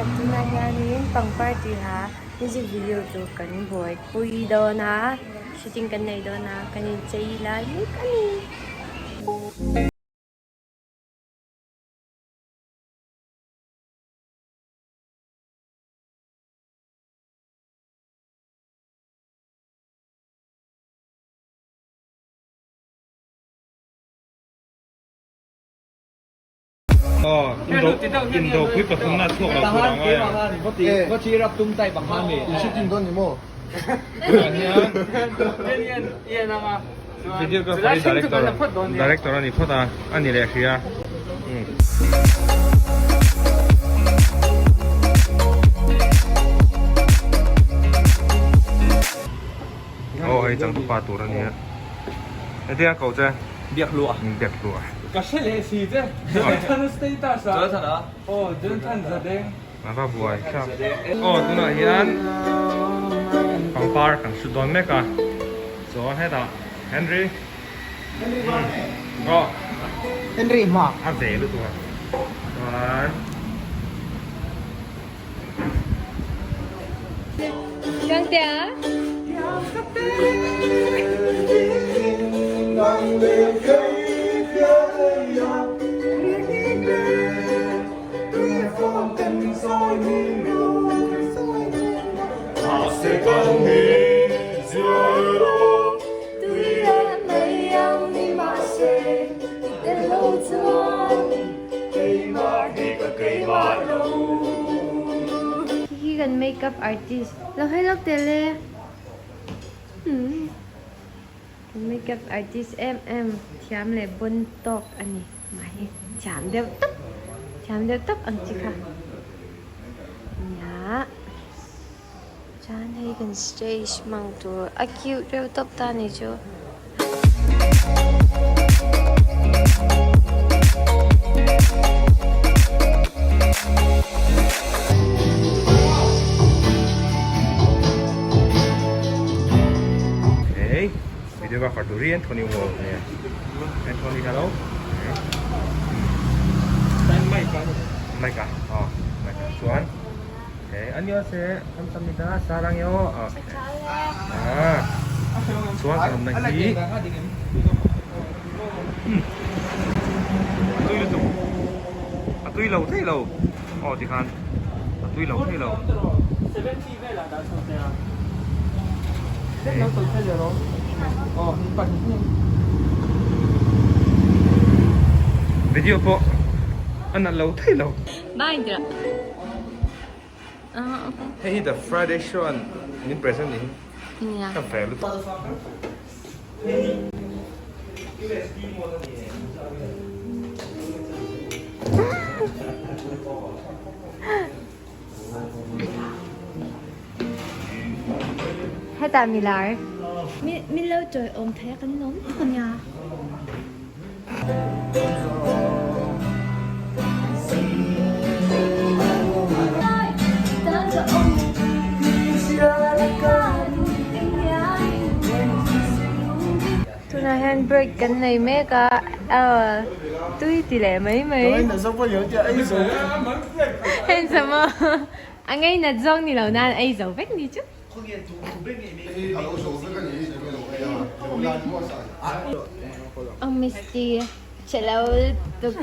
Tunah hianin pangpar tiha music video tur kan buaipui dawn a, shooting kan nei dawn a, kan inchei lai mek a ni. Aw, indo indopui pathumna a chhuak lo tur ang ai ang. Videographer hi director director a ni phawt a, a ni leh hria. Aw hei changtupa tur a nia. Hetia ko che. Biak hlua. Biak hlua. Ka hre leh si che. Jonathan status a. Jonathan a. Aw Jonathan Zadeng. A va buai thlak. Aw tunah hian pangpar kan shoot dawn mek a. Chuan hetah Henry. Henry Vane. Aw. Henry hma. A ve lutuk a. Chuan. Kangtea. Khi kan makeup artist lo hawi lawk tel e kan makeup artist em em thiam leh bon tawk a ni mah hi thiam deuh tawp thiam deuh tawp ang chi kha nia chuan hei kan stage hmang tur a cute reuh tawp ta a ni chu. Okay, videographer tur hi Anthony Wall a nia. Anthony hello. Mic a, aw mic a chuan okay annyeonghaseyo kamsahamnida saranghaeyo okay. Ah, chuan kan awmna hi a tui lutuk a tui lo thei lo aw tikhan a tui lo thei lo. Video pawh a nalh lo thei lo. Hei hi The Friday Show an min present ni hi ka ve lutuk. Hetah milar min lo chawi awm thei a kan lawm tak a nia. Tunah hian break kan nei mek a aw tui ti leh mai mai heng chama a ngei nat zawng ni lo nan ei zo vek ni chu. Ông Misty chhe lo lutuk.